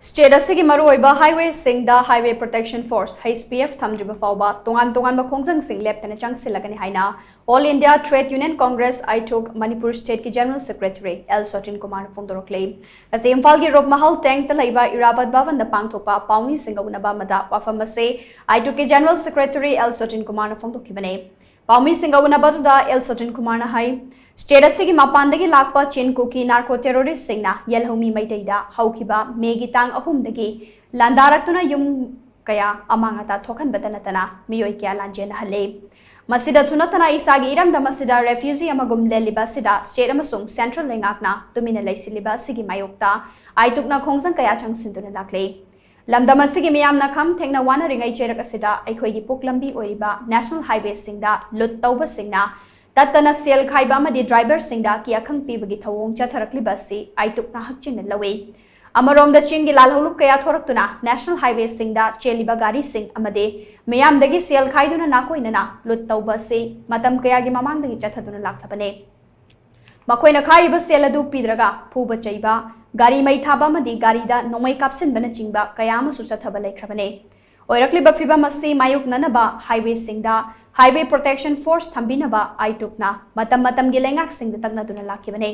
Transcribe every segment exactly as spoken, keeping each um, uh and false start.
State ꯑꯁꯤꯒꯤ ꯃꯔꯨꯑꯣꯏꯕ ꯍꯥꯏꯋꯦꯁꯤꯡꯗ Highway Protection Force, H P F, ꯊꯝꯗ꯭ꯔꯤꯕ ꯐꯥꯎꯕ ꯇꯣꯉꯥꯟ ꯇꯣꯉꯥꯟꯕ ꯈꯣꯡꯖꯪꯁꯤꯡ ꯂꯦꯞꯇꯅ ꯆꯪꯁꯤꯜꯂꯒꯅꯤ ꯍꯥꯏꯅ All India Trade Union Congress, ꯑꯥꯏꯇꯨꯛ, Manipur ꯁ꯭ꯇꯦꯠꯀꯤ ꯖꯦꯅꯔꯦꯜ ꯁꯦꯀ꯭ꯔꯦꯇꯔꯤ ꯑꯦꯜ ꯁꯣꯇꯤꯟ ꯀꯨꯃꯥꯔꯅ ꯐꯣꯡꯗꯣꯔꯛꯂꯤ꯫ ꯉꯁꯤ ꯏꯝꯐꯥꯜꯒꯤ ꯔꯣꯛ ꯃꯍꯜ ꯇꯦꯡꯇ ꯂꯩꯕ ꯏꯔꯥꯕꯠ ꯚꯕꯟꯗ ꯄꯥꯡꯊꯣꯛꯄ ꯄꯥꯎꯃꯤꯁꯤꯡꯒ ꯎꯅꯕ ꯑꯃꯗ ꯋꯥꯐꯝ ꯑꯁꯤ ꯑꯥꯏꯇꯨꯛꯀꯤ ꯖꯦꯅꯔꯦꯜ ꯁꯦꯀ꯭ꯔꯦꯇꯔꯤ ꯑꯦꯜ ꯁꯣꯇꯤꯟ ꯀꯨꯃꯥꯔꯅ ꯐꯣꯡꯗꯣꯛꯈꯤꯕꯅꯤ꯫ ꯄꯥꯎꯃꯤꯁꯤꯡꯒ ꯎꯅꯕꯗꯨꯗ ꯑꯦꯜ ꯁꯣꯇꯤꯟ ꯀꯨꯃꯥꯔꯅ ꯍꯥꯏ, ꯁ꯭ꯇꯦꯠ ꯑꯁꯤꯒꯤ ꯃꯄꯥꯟꯗꯒꯤ ꯂꯥꯛꯄ ꯆꯤꯟ ꯀꯨꯀꯤ ꯅꯥꯔꯀꯣ ꯇꯦꯔꯣꯔꯤꯁꯁꯤꯡꯅ ꯌꯦꯜꯍꯧꯃꯤ ꯃꯩꯇꯩꯗ ꯍꯧꯈꯤꯕ ꯃꯦꯒꯤ ꯇꯥꯡ ꯑꯍꯨꯝꯗꯒꯤ ꯂꯥꯟꯗꯥꯔꯛꯇꯨꯅ ꯌꯨꯝ ꯀꯌꯥ ꯑꯃꯥꯡ ꯑꯇꯥ ꯊꯣꯛꯍꯟꯕꯇ ꯅꯠꯇꯅ ꯃꯤꯑꯣꯏ ꯀꯌꯥ ꯂꯥꯟꯖꯦꯟꯅꯍꯜꯂꯦ꯫ ꯃꯁꯤꯗꯁꯨ ꯅꯠꯇꯅ ꯏꯁꯥꯒꯤ ꯏꯔꯝꯗꯝ ꯑꯁꯤꯗ ꯔꯦꯐ꯭ꯌꯨꯖꯤ ꯑꯃꯒꯨꯝ ꯂꯦꯜꯂꯤꯕ ꯑꯁꯤꯗ ꯁ꯭ꯇꯦꯠ ꯑꯃꯁꯨꯡ ꯁꯦꯟꯇ꯭ꯔꯦꯜ ꯂꯩꯉꯥꯛꯅ ꯇꯨꯃꯤꯟꯅ ꯂꯩꯁꯤꯜꯂꯤꯕ ꯑꯁꯤꯒꯤ ꯃꯥꯌꯣꯛꯇ ꯑꯥꯏꯇꯨꯛꯅ ꯈꯣꯡꯖꯪ ꯀꯌꯥ ꯆꯪꯁꯤꯟꯗꯨꯅ ꯂꯥꯛꯂꯦ꯫ ꯂꯝꯗꯝ ꯑꯁꯤꯒꯤ ꯃꯤꯌꯥꯝꯅ ꯈꯝ ꯊꯦꯡꯅ ꯋꯥꯅꯔꯤꯉꯩ ꯆꯩꯔꯛ ꯑꯁꯤꯗ ꯑꯩꯈꯣꯏꯒꯤ ꯄꯨꯛ ꯂꯝꯕꯤ ꯑꯣꯏꯔꯤꯕ ꯅꯦꯁꯅꯦꯜ ꯍꯥꯏꯋꯦꯁꯤꯡꯗ ꯂꯨꯠ ꯇꯧꯕꯁꯤꯡꯅ ꯇꯠꯇꯅ ꯁꯦꯜ ꯈꯥꯏꯕ ꯑꯃꯗꯤ ꯗ꯭ꯔꯥꯏꯚꯔꯁꯤꯡꯗ ꯀꯤꯌꯥꯈꯪ ꯄꯤꯕꯒꯤ ꯊꯧꯑꯣꯡ ꯆꯠꯊꯔꯛꯂꯤꯕ ꯑꯁꯤ ꯑꯥꯏꯇꯨꯛꯅ ꯍꯛꯆꯤꯟꯅ ꯂꯧꯏ꯫ ꯑꯃꯔꯣꯝꯗ ꯆꯤꯡꯒꯤ ꯂꯥꯜꯍꯧꯂꯨꯞ ꯀꯌꯥ ꯊꯣꯔꯛꯇꯨꯅ ꯅꯦꯁꯅꯦꯜ ꯍꯥꯏꯋꯦꯁꯤꯡꯗ ꯆꯦꯜꯂꯤꯕ ꯒꯥꯔꯤꯁꯤꯡ ꯑꯃꯗꯤ ꯃꯤꯌꯥꯝꯗꯒꯤ ꯁꯦꯜ ꯈꯥꯏꯗꯨꯅ ꯅꯥꯀꯣꯏꯅꯅ ꯂꯨꯠ ꯇꯧꯕ ꯑꯁꯤ ꯃꯇꯝ ꯀꯌꯥꯒꯤ ꯃꯃꯥꯡꯗꯒꯤ ꯆꯠꯊꯗꯨꯅ ꯂꯥꯛꯂꯕꯅꯤ꯫ ꯃꯈꯣꯏꯅ ꯈꯥꯏꯔꯤꯕ ꯁꯦꯜ ꯑꯗꯨ ꯄꯤꯗ꯭ꯔꯒ ꯐꯨꯕ ꯆꯩꯕ, ꯒꯥꯔꯤ ꯃꯩ ꯊꯥꯕ ꯑꯃꯗꯤ ꯒꯥꯔꯤꯗ ꯅꯣꯡꯃꯩ ꯀꯥꯞꯁꯤꯟꯕꯅꯆꯤꯡꯕ ꯀꯌꯥ ꯑꯃꯁꯨ ꯆꯠꯊꯕ ꯂꯩꯈ꯭ꯔꯕꯅꯤ꯫ ꯑꯣꯏꯔꯛꯂꯤꯕ ꯐꯤꯚꯝ ꯑꯁꯤ ꯃꯥꯌꯣꯛꯅꯅꯕ ꯍꯥꯏꯋꯦꯁꯤꯡꯗ Highway Protection Force ꯊꯝꯕꯤꯅꯕ ꯑꯥꯏꯇꯨꯛꯅ ꯃꯇꯝ ꯃꯇꯝꯒꯤ ꯂꯩꯉꯥꯛꯁꯤꯡꯗ ꯇꯛꯅꯗꯨꯅ ꯂꯥꯛꯈꯤꯕꯅꯤ꯫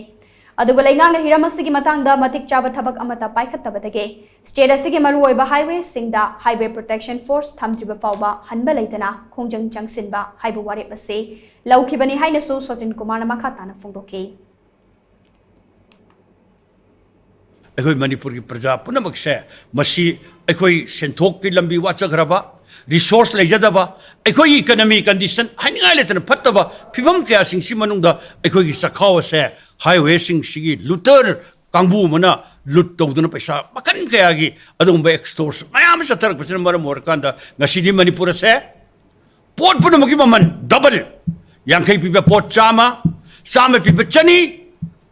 ꯑꯗꯨꯕꯨ ꯂꯩꯉꯥꯛꯅ ꯍꯤꯔꯝ ꯑꯁꯤꯒꯤ ꯃꯇꯥꯡꯗ ꯃꯇꯤꯛ ꯆꯥꯕ ꯊꯕꯛ ꯑꯃꯠꯇ ꯄꯥꯏꯈꯠꯇꯕꯗꯒꯤ ꯁ꯭ꯇꯦꯠ ꯑꯁꯤꯒꯤ ꯃꯔꯨꯑꯣꯏꯕ ꯍꯥꯏꯋꯦꯁꯤꯡꯗ Highway Protection Force ꯊꯝꯗ꯭ꯔꯤꯕ ꯐꯥꯎꯕ ꯍꯟꯕ ꯂꯩꯇꯅ ꯈꯣꯡꯖꯪ ꯆꯪꯁꯤꯟꯕ ꯍꯥꯏꯕ ꯋꯥꯔꯦꯞ ꯑꯁꯤ ꯂꯧꯈꯤꯕꯅꯤ ꯍꯥꯏꯅꯁꯨ ꯁꯣꯇꯤꯟ ꯀꯨꯃꯥꯔꯅ ꯃꯈꯥ ꯇꯥꯅ ꯐꯣꯡꯗꯣꯛꯈꯤ꯫ ꯑꯩꯈꯣꯏ ꯃꯅꯤꯄꯨꯔꯒꯤ ꯄ꯭ꯔꯖꯥ ꯄꯨꯝꯅꯃꯛꯁꯦ ꯃꯁꯤ ꯑꯩꯈꯣꯏ ꯁꯦꯟꯊꯣꯛꯀꯤ ꯂꯝꯕꯤ ꯋꯥꯠꯆꯈ꯭ꯔꯕ, ꯔꯤꯁꯣꯔꯁ ꯂꯩꯖꯗꯕ, ꯑꯩꯈꯣꯏꯒꯤ ꯏꯀꯅꯃꯤ ꯀꯟꯗꯤꯁꯟ ꯍꯥꯏꯅꯤꯡꯉꯥꯏ ꯂꯩꯇꯅ ꯐꯠꯇꯕ ꯐꯤꯕꯝ ꯀꯌꯥꯁꯤꯡꯁꯤ ꯃꯅꯨꯡꯗ ꯑꯩꯈꯣꯏꯒꯤ ꯆꯈꯥꯎ ꯑꯁꯦ ꯍꯥꯏꯋꯦꯁꯤꯡꯁꯤꯒꯤ ꯂꯨꯇꯔ ꯀꯥꯡꯕꯨ ꯑꯃꯅ ꯂꯨꯠ ꯇꯧꯗꯨꯅ ꯄꯩꯁꯥ ꯃꯈꯜ ꯀꯌꯥꯒꯤ ꯑꯗꯨꯒꯨꯝꯕ ꯑꯦꯛꯁꯇꯣꯔꯁ ꯃꯌꯥꯝ ꯑꯃ ꯆꯠꯊꯔꯛꯄꯁꯤꯅ ꯃꯔꯝ ꯑꯣꯏꯔꯀꯥꯟꯗ ꯉꯁꯤꯗꯤ ꯃꯅꯤꯄꯨꯔ ꯑꯁꯦ ꯄꯣꯠ ꯄꯨꯝꯅꯃꯛꯀꯤ ꯃꯃꯜ ꯗꯕꯜ, ꯌꯥꯡꯈꯩ ꯄꯤꯕ ꯄꯣꯠ ꯆꯥꯝꯃ, ꯆꯥꯝꯃ ꯄꯤꯕ ꯆꯅꯤ,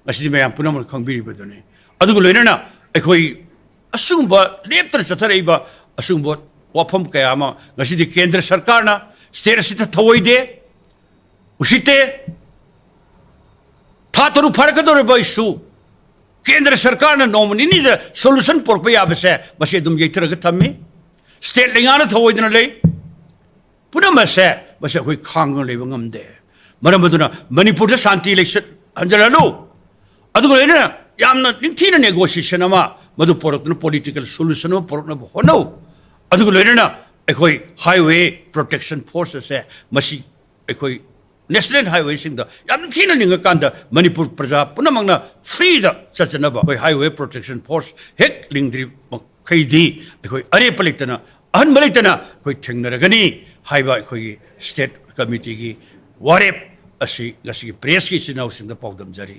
ꯉꯁꯤꯗꯤ ꯃꯌꯥꯝ ꯄꯨꯝꯅꯃꯛꯅ ꯈꯪꯕꯤꯔꯤꯕꯗꯨꯅꯤ꯫ ꯑꯗꯨꯒ ꯂꯣꯏꯅꯅ ꯑꯩꯈꯣꯏ ꯑꯁꯤꯒꯨꯝꯕ ꯂꯦꯞꯇꯅ ꯆꯠꯊꯔꯛꯏꯕ ꯑꯁꯤꯒꯨꯝꯕ ꯋꯥꯐꯝ ꯀꯌꯥ ꯑꯃ ꯉꯁꯤꯗꯤ ꯀꯦꯟꯗ꯭ꯔ ꯁꯔꯀꯥꯔꯅ ꯁ꯭ꯇꯦꯠ ꯑꯁꯤꯗ ꯊꯧꯑꯣꯏꯗꯦ, ꯎꯁꯤꯠꯇꯦ꯫ ꯊꯥ ꯇꯔꯨꯛ ꯐꯥꯔꯛꯀꯗꯧꯔꯤꯕ ꯏꯁꯨ ꯀꯦꯟꯗ꯭ꯔ ꯁꯔꯀꯥꯔꯅ ꯅꯣꯡꯃ ꯅꯤꯅꯤꯗ ꯁꯣꯂꯨꯁꯟ ꯄꯨꯔꯛꯄ ꯌꯥꯕꯁꯦ ꯃꯁꯤ ꯑꯗꯨꯝ ꯌꯩꯊꯔꯒ ꯊꯝꯃꯤ꯫ ꯁ꯭ꯇꯦꯠ ꯂꯩꯉꯥꯛꯅ ꯊꯧꯑꯣꯏꯗꯅ ꯂꯩ꯫ ꯄꯨꯝꯅꯃꯛꯁꯦ ꯃꯁꯤ ꯑꯩꯈꯣꯏ ꯈꯥꯡꯗꯨꯅ ꯂꯩꯕ ꯉꯝꯗꯦ꯫ ꯃꯔꯝ ꯑꯗꯨꯅ ꯃꯅꯤꯄꯨꯔꯗ ꯁꯥꯟꯇꯤ ꯂꯩꯁꯤꯠ ꯍꯟꯖꯤꯜꯍꯜꯂꯨ꯫ ꯑꯗꯨꯒ ꯂꯣꯏꯅꯅ ꯌꯥꯝꯅ ꯅꯤꯡꯊꯤꯅ ꯅꯦꯒꯣꯁꯤꯌꯦꯁꯟ ꯑꯃ ꯃꯗꯨ ꯄꯨꯔꯛꯇꯨꯅ ꯄꯣꯂꯤꯇꯤꯀꯦꯜ ꯁꯣꯂꯨꯁꯟ ꯑꯃ ꯄꯨꯔꯛꯅꯕ ꯍꯣꯠꯅꯧ꯫ ꯑꯗꯨꯒ ꯂꯣꯏꯅꯅ ꯑꯩꯈꯣꯏ ꯍꯥꯏꯋꯦ ꯄ꯭ꯔꯣꯇꯦꯛꯁꯟ ꯐꯣꯔꯁ ꯑꯁꯦ ꯃꯁꯤ ꯑꯩꯈꯣꯏ ꯅꯦꯁꯅꯦꯜ ꯍꯥꯏꯋꯦꯁꯤꯡꯗ ꯌꯥꯝ ꯊꯤꯅ ꯂꯤꯡꯉꯀꯥꯟꯗ ꯃꯅꯤꯄꯨꯔ ꯄ꯭ꯔꯖꯥ ꯄꯨꯝꯅꯃꯛꯅ ꯐ꯭ꯔꯤꯗ ꯆꯠꯆꯅꯕ ꯑꯩꯈꯣꯏ ꯍꯥꯏꯋꯦ ꯄ꯭ꯔꯣꯇꯦꯛꯁꯟ ꯐꯣꯔꯁ ꯍꯦꯛ ꯂꯤꯡꯗ꯭ꯔꯤ ꯃꯈꯩꯗꯤ ꯑꯩꯈꯣꯏ ꯑꯔꯦꯞꯄ ꯂꯩꯇꯅ, ꯑꯍꯟꯕ ꯂꯩꯇꯅ ꯑꯩꯈꯣꯏ ꯊꯦꯡꯅꯔꯒꯅꯤ ꯍꯥꯏꯕ ꯑꯩꯈꯣꯏꯒꯤ ꯁ꯭ꯇꯦꯠ ꯀꯃꯤꯇꯤꯒꯤ ꯋꯥꯔꯦꯞ ꯑꯁꯤ ꯉꯁꯤꯒꯤ ꯄ꯭ꯔꯦꯁꯀꯤ ꯏꯆꯤꯟ ꯏꯅꯥꯎꯁꯤꯡꯗ ꯄꯥꯎꯗꯝꯖꯔꯤ꯫